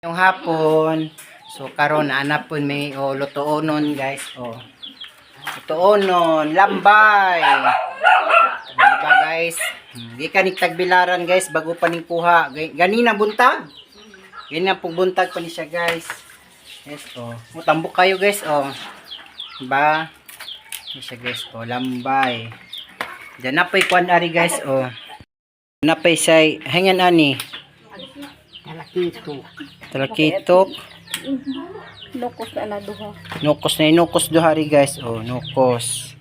Yung hapon, so karon ana po may, oh, lutuonon, guys, oh. Lutuonon, lambay. Diba, guys? Gikan ni Tagbilaran, guys, bago pa ning kuha. Ganina buntag. Ganina pong buntag pa ni siya, guys. Yes, oh. Mutambok kayo, guys, oh. Diba? Ni siya, guys, oh, lambay. Diyan na po'y kuan ari, guys, oh. Napay say, hangan ani. Talakito. Talakitok. Nukos na na duha. Nukos na inukos duhari, guys. Oh, nukos.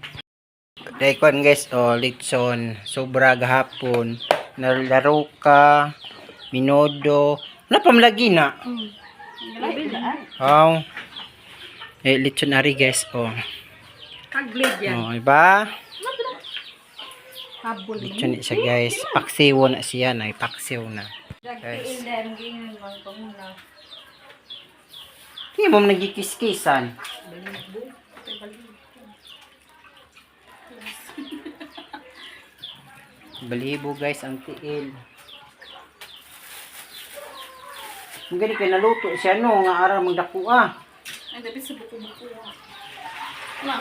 Daikon, guys, oh, litson, sobra gahapon. Nalaro ka, minodo. Wala pa malagi na. Oh. Eh, litson ari, guys, oh. Kaglid yan. Oh, iba? Habol. Litson ni siya, guys. Paksiw na siya na, paksiw na. Guys. Hindi mo nagikiskisan. Balibo, guys, ang tiil. Ang gani kay naluto siya no nga ara magdako ah. Ay, dapat sa buko-buko. Na.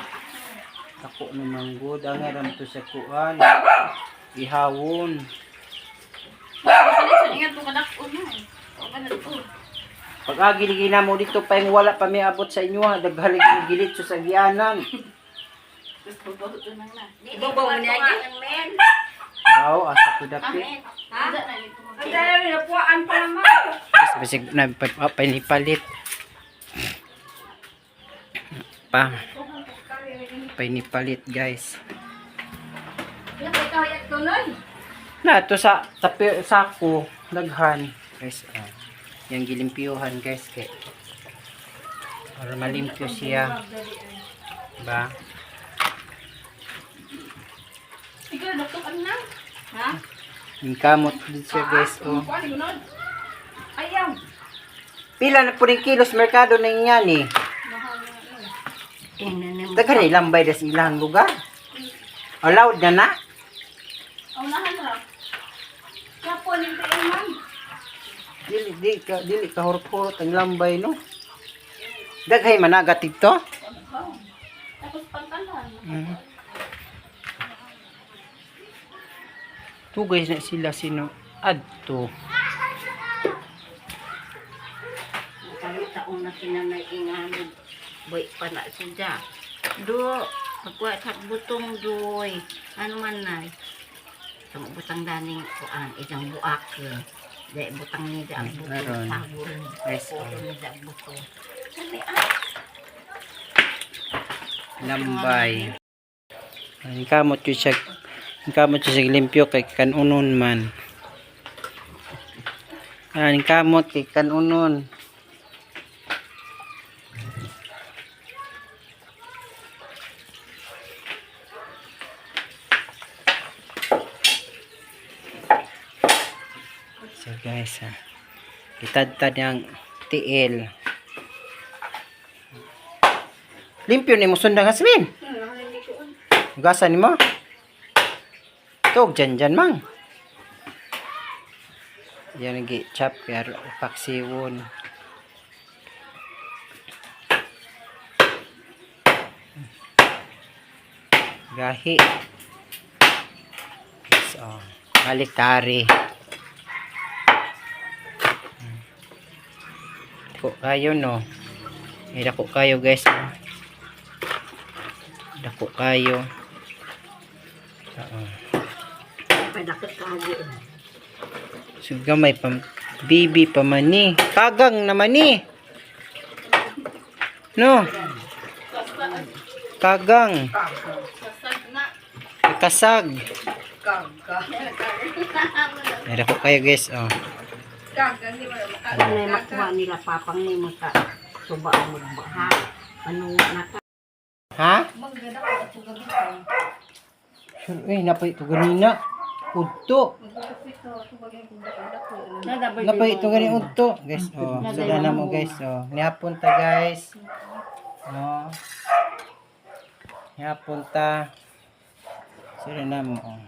Dako naman gud ang aram to sa kuan. Ihawon. Ingat mo kadak na eh. O ka na to. Pag agi lagi na mo dito pa yung wala pa may abot sa inyo ha, daghalig yung gilit sa sagianan. Tapos babaw to nang na. Ibabaw mo niya agi. Baw asa ko dapit. Ha? Ang dami napuan pa naman. Guys, basig na painipalit. Pa. Painipalit, guys. Na to sa tapi sako daghan, guys. Oh. Yang gilimpyuhan, guys, kay para malimpyo siya. Ba? Ikaw doktor ka na. Ha? Yung kamot din siya, guys. Oh. Kuan gunod. Ayaw. Pila na po rin kilos merkado na yan eh. Daghan ay lambay das ilang lugar. Allowed na na. Unahan ra. Kaya po ning man. Dili di ka dili ka hurot-hurot ang lambay no. Daghay managat dito. Tapos pangkalan. Tugay na sila sino adto. Taon na kinanay inganog. Boy pa na siya. Do, pagkuha sa butong doy. Ano man na. Sa butang daning kuan, isang buak. Dahil butang nida ang butong. Meron. Sabon. Yes, oh. Butong nida ang butong. Sabi, ah, Lambay. Ang kamot yun siya. Ang kamot yun siya limpyo kay kanunon man. Ang kamot kay kanunon. So guys, ha. Itadtad niyang tiil. Limpyo ni mo sundang, Hasmin. Hugasan ni mo. Tog dyan dyan mang. Yan ang chop kaya paksiwon. Gahi. So, balik tari. Dako kayo no. Ay, dako kayo, guys. Oh. Dako kayo. Oo. padakit ka agi. So, gamay pa, bibi pa man ni. Kagang naman ni. No. Kagang. Kasag. Meron ko kayo, guys. Oh. Ano na makuha nila papang ni mo sa suba ang magbaha. Ano na ka? Ha? Sure, eh, napay ito ganina. Udto. Napay ito ganin udto. Guys, oh. Sudah na mo, guys. Oh. Nihapon ta, guys. Oh. Nihapon ta. Sudah na mo. Oh.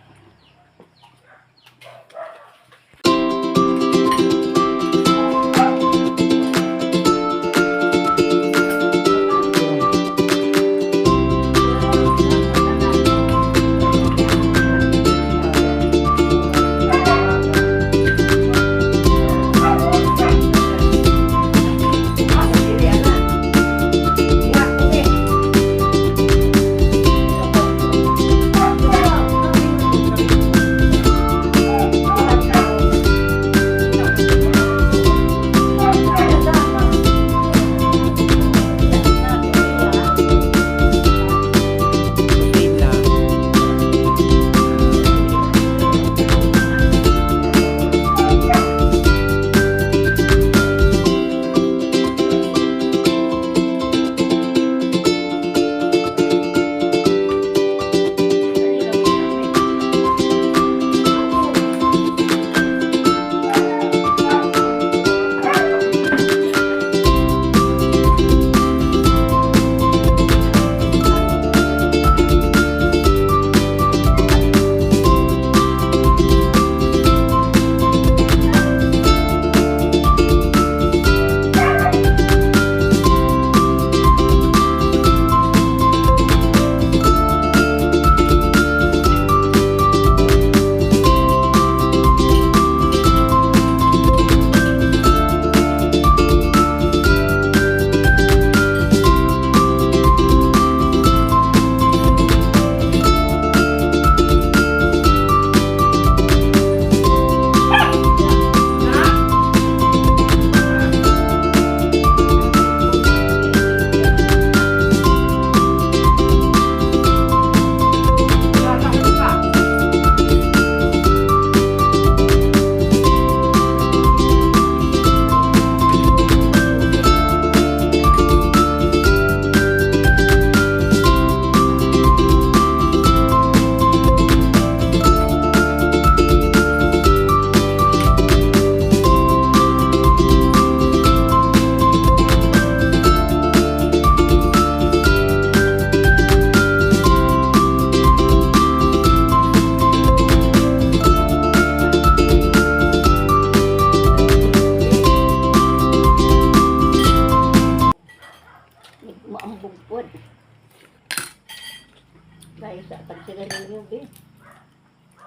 9.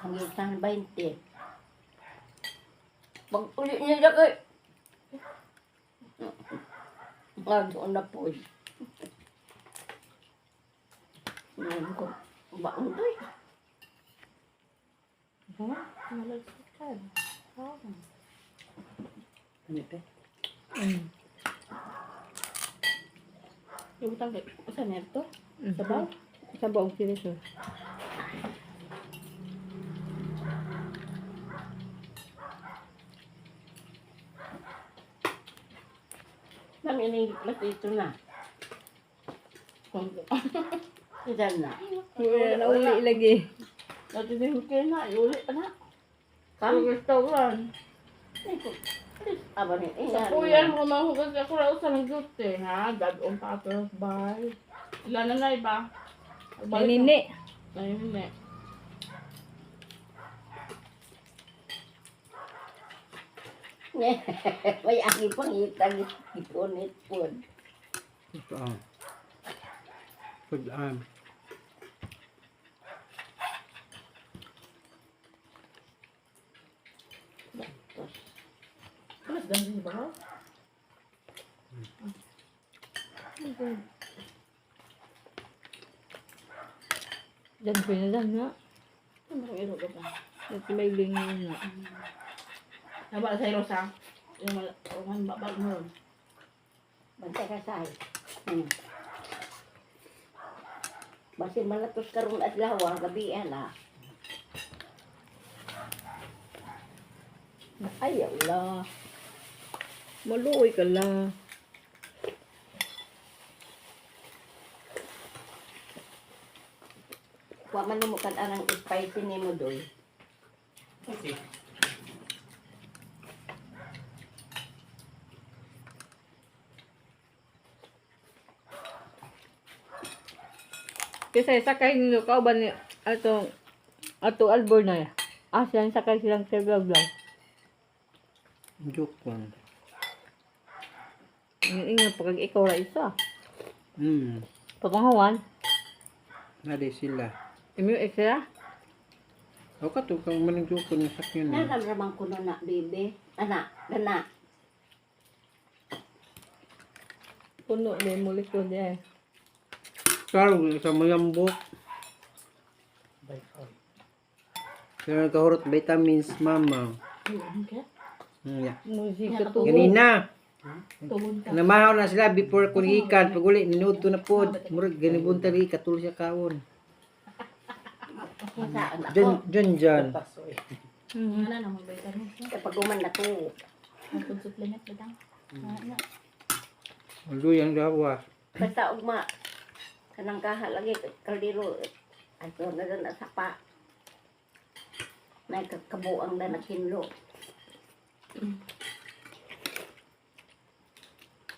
Hanggang 20. Pag uli niya kay nga doon na po eh. Ngayon ko, baon to eh. Ano ito? Ibutang kay usa nito. Sabaw. Sabaw sila siya. Ma'am, ini ito na. Ito na. Wala na uli lagi. Dati din kayo na, iuli pa na. Kam? Restaurant. Aba ni Sa kuya ko mahugas ako raw sa ng gute, ha? Dadong pa ato, bye. Ilan na na iba? Nanini. Nanini. May aki pang itag ipunit-pun. Ito ah. Food arm. Mas dami ba? Diyan ko na lang na. Ano ba iro ka ba? At may lingin na. Nabala sa Rosa. Yung mal, babag mo. Bantay ka sa Basin malatos karon adlaw, gabi ala. Ayaw la. Maluoy ka la. Wa man nimo kan anang spicy nimo doy. Okay. Kasi sakay nilo ka ba ni atong ato albor na. Ah, silang sakay silang sa vlog vlog. Joke lang. Ingat pag ikaw ra isa. Pagpanghawan, Nari sila. imo ekstra. O ka to, kang manang joke na sakyan na. Naramdaman ko na na, bebe. Ana, dana. Puno ni mo likod eh. Klaro, sa malambok. Kaya nagkahurot vitamins, mama. Yeah. Musika to. Ganina. Tugon ka. Namahaw na sila before ko gikan. Pag uli, ninuto na po. Murag, ganibunta rin, katulo siya kaon. Saan ako? Diyan, diyan, diyan. Ano na mo vitamins? Kapag uman na to. Ang supplement ba dang? Ano? Ang gawa. Basta ugma. Kanang kaha lagi kaldero. Ato na na sapa. Nagkakabuang na nakinlo.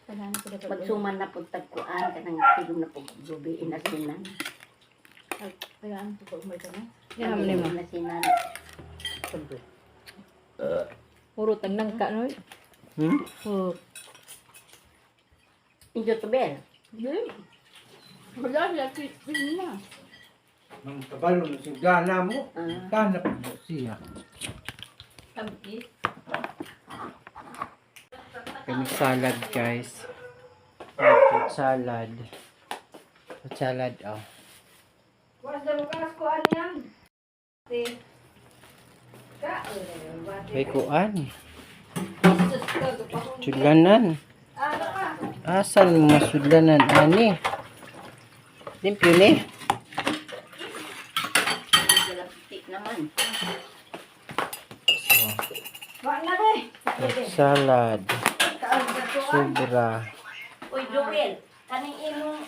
Tanan ko dapat. Magsuman na pud tagkuan kanang tigom na pud gabi inasinan. Tagaan ko pag vitamins. Yan ni mo. Inasinan. Puro tanang ka no. Hmm? Puro. Injo to bel. Di. Wala siya kit na. Ang kabalo na sigana mo. Ah. Kana po siya. Tabi. Kami salad, guys. Fruit salad. Fruit salad, oh. May kuan. Sudlanan. Asan mo masudlanan, ani? Limpyo ni. Galapti naman. So, fruit salad. Sobra. Uy Joel, kaning imong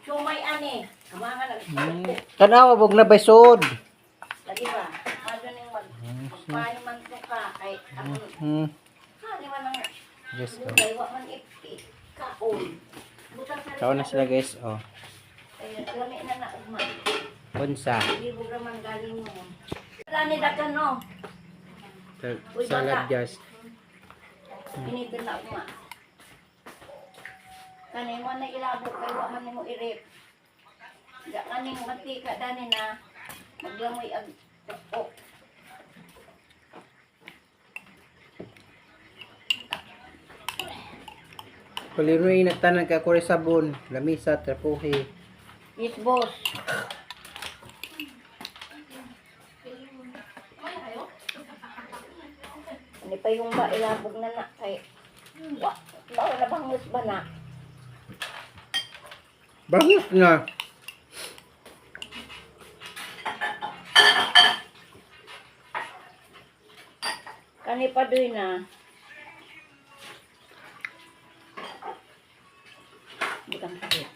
sumay ani. Kamangan nag Tanawa, wag na baysod. Lagi ba? Ano ning mag magpaano man to ka kay ang hani man ang Yes, oh. gulay wa man ipi kaon. Butang sa Kaon na sila, guys, oh. Ay, lami na na ugma. Unsa. Libog ra man galing mo. Wala ni dagan no. Salad, guys. Pinitin na ugma. Kani mo na ilabo kay wa man nimo irip. Ga kaning mantika dani na. Maglamoy ag oh. Palinoy na tanan kay kore sabon, lamisa, trapuhi. Yes, boss. Ano pa yung ba ilabog na na kay wa ba wala bangus ba na? Bangus na. Kani pa doy na. Butang sakit.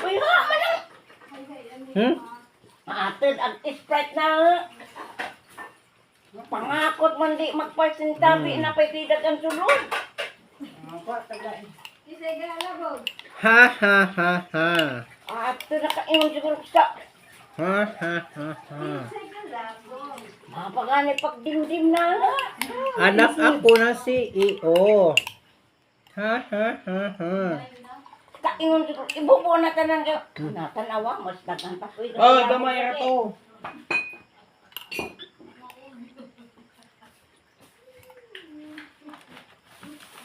Uy, ha, manang! Maatid ang Sprite na. Pangakot man di magpasintabi na pa'y tidak ang sulod. Ha ha ha ha. Ato na kaingon siguro sa Ha ha ha ha. mapagani pagdimdim na. Anak ako na CEO. Ha ha ha ha. Kaingon siguro ibubo na tanan kayo. Natanawa mas daghan pa koy. Oh, gamay ra to.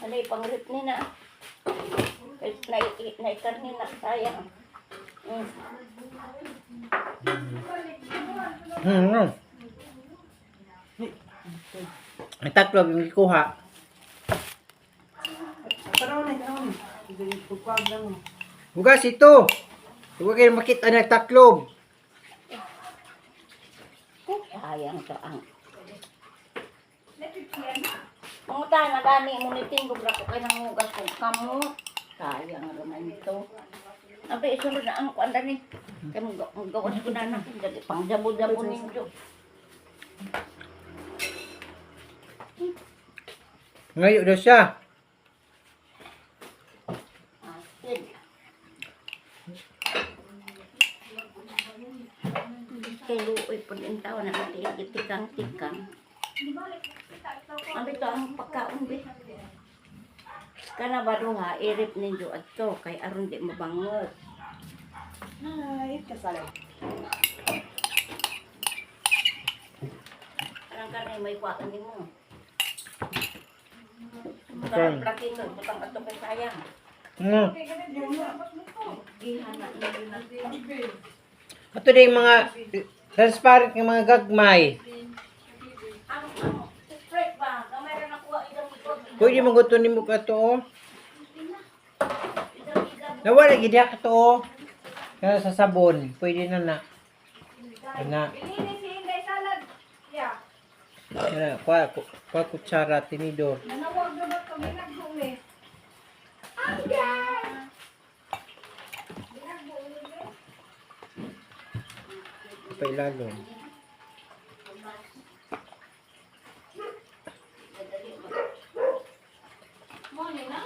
Ano ipangrip ni na. Kay na na ikarni na sayang. Ang tatlo yung gikuha. Hugas ito. Huwag kayo makita ng taklob. Sayang to ang. Panguta na gani mo ni tingog ra ko kay nangugas kong kamot. Sayang raman ito. Abi isunod na ang kuan dani. Kay mo gawas ko na na dali pang jabo-jabo ninyo. Ngayon daw siya. Asin. Kay luoy po din tao na tikang-tikang. Abi to ang pagkaon be. Kana ba duha irip ninyo adto kay aron di mabangos. Ay, kasal. Arang kanay may kuhaan nimo. Okay. Butang platino, butang ato kay sayang. Gihana ninyo na. Ito din yung mga transparent ng mga gagmay. Ang spread ba? Gamay ra nakuha idang ikot. Pwede mo gusto nimo ka to oh. Nawala gid ka to oh. Kaya sa sabon, pwede na na. Na. Bilhin si Inday salad. Yeah. Kana kwa kwa kutsara tinidor. Nanawag na ba kami nagdumi? Pailalom. Morning na.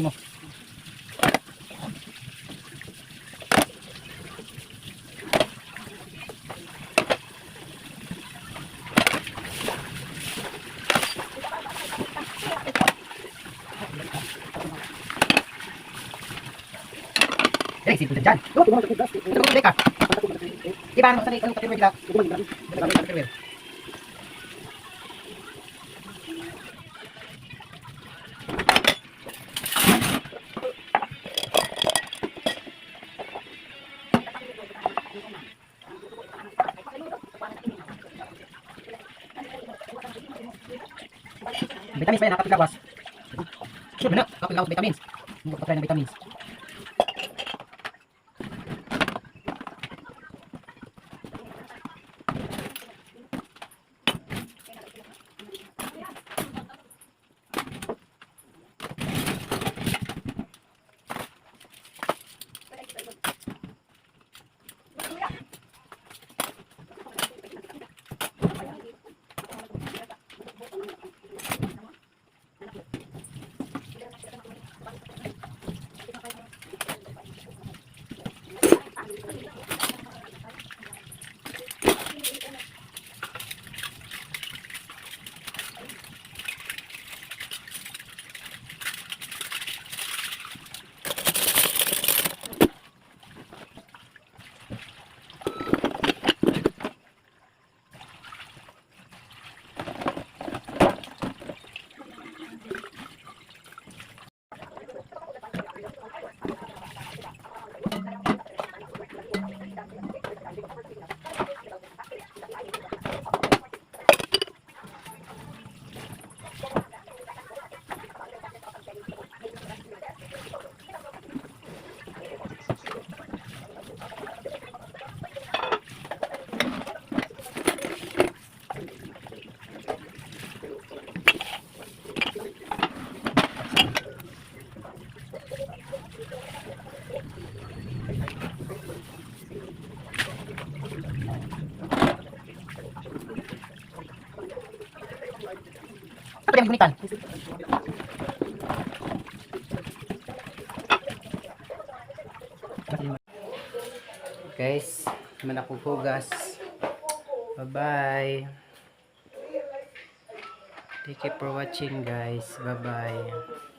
Mo. Eh, simple dyan. Teka. Di ba, ano, sanay, anong kapirwed lang? Kapirwed. Vitamins pa yan, kapit lawas. Sure na, kapit lawas vitamins. Hindi ko pa try ng vitamins. Ito yung gunitan. Guys, man ako hugas. Bye-bye. Thank you for watching, guys. Bye-bye.